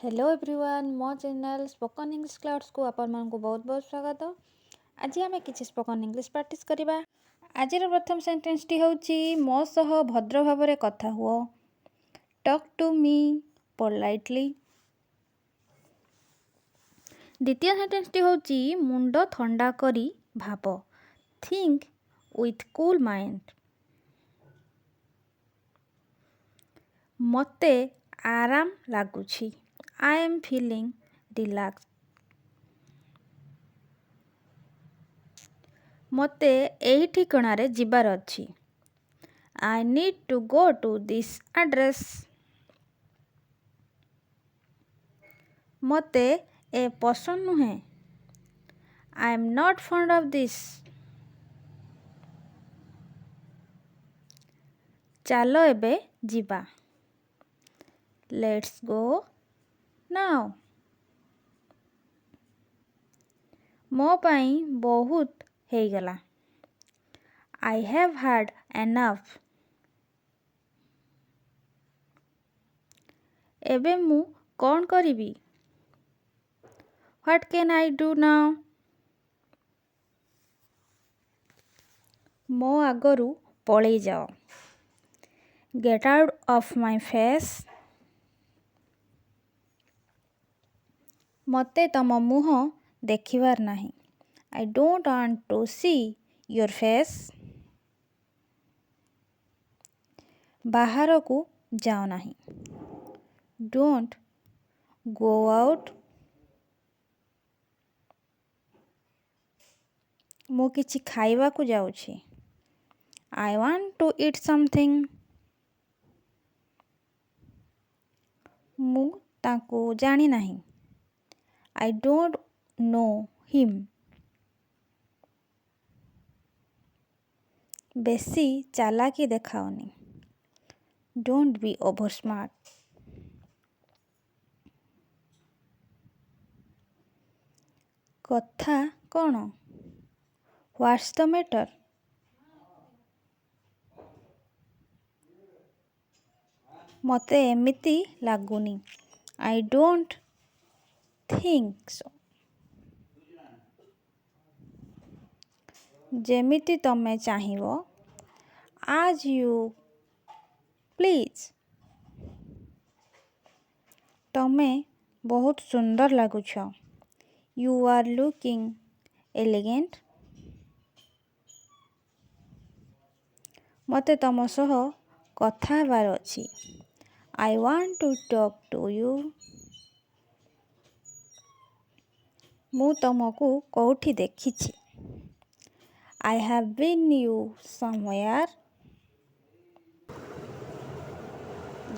Hello everyone, ମୋ channel spoken English କ୍ଲାଉଡ଼୍ସକୁ ଆପଣମାନଙ୍କୁ ବହୁତ ବହୁତ ସ୍ୱାଗତ। ଆଜି ଆମେ କିଛି ସ୍ପୋକନ୍ ଇଂଲିଶ ପ୍ରାକ୍ଟିସ୍ କରିବା। ଆଜିର ପ୍ରଥମ ସେଣ୍ଟେନ୍ସଟି ହେଉଛି, ମୋ ସହ ଭଦ୍ର ଭାବରେ କଥା ହୁଅ। Talk to me politely. ଦ୍ୱିତୀୟ ସେଣ୍ଟେନ୍ସଟି ହେଉଛି, ମୁଣ୍ଡ ଥଣ୍ଡା କରି ଭାବ। Think with cool mind. ମୋତେ ଆରାମ ଲାଗୁଛି। I am feeling relaxed. ମୋତେ ଏହି ଠିକଣାରେ ଯିବାର ଅଛି। I need to go to this address. ମୋତେ ଏ ପସନ୍ଦ ନୁହେଁ। I am not fond of this. ଚାଲ ଏବେ ଯିବା। Let's go now. ମୋ ପାଇଁ ବହୁତ ହେଇଗଲା। I have had enough. ଏବେ ମୁଁ କ'ଣ କରିବି? What can I do now? ମୋ ଆଗରୁ ପଳେଇ ଯାଅ। Get out of my face. ମୋତେ ତମ ମୁହଁ ଦେଖିବାର ନାହିଁ। I don't want to see your face. ବାହାରକୁ ଯାଅ ନାହିଁ। Don't go out. ମୁଁ କିଛି ଖାଇବାକୁ ଯାଉଛି। I want to eat something. ମୁଁ ତାଙ୍କୁ ଜାଣିନାହିଁ। I don't know him. ବେଶୀ ଚାଲାକି ଦେଖାଅନି। Don't be over smart. କଥା କ'ଣ? What's the matter? ମୋତେ ଏମିତି ଲାଗୁନି। I don't think so. ଯେମିତି ତମେ ଚାହିଁବ। As you please. ତମେ ବହୁତ ସୁନ୍ଦର ଲାଗୁଛ। You are looking elegant. ମୋତେ ତମ ସହ କଥା ହେବାର ଅଛି। I want to talk to you. ମୁଁ ତମକୁ କେଉଁଠି ଦେଖିଛି। I have seen you somewhere.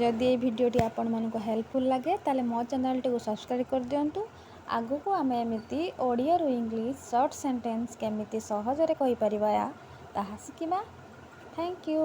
ଯଦି ଏଇ ଭିଡ଼ିଓଟି ଆପଣମାନଙ୍କୁ ହେଲ୍ପଫୁଲ୍ ଲାଗେ, ତାହେଲେ ମୋ ଚ୍ୟାନେଲ୍ଟିକୁ ସବସ୍କ୍ରାଇବ୍ କରିଦିଅନ୍ତୁ। ଆଗକୁ ଆମେ ଏମିତି ଓଡ଼ିଆରୁ ଇଂଲିଶ ସର୍ଟ ସେଣ୍ଟେନ୍ସ କେମିତି ସହଜରେ କହିପାରିବା, ତାହା ଶିଖିବା। Thank you.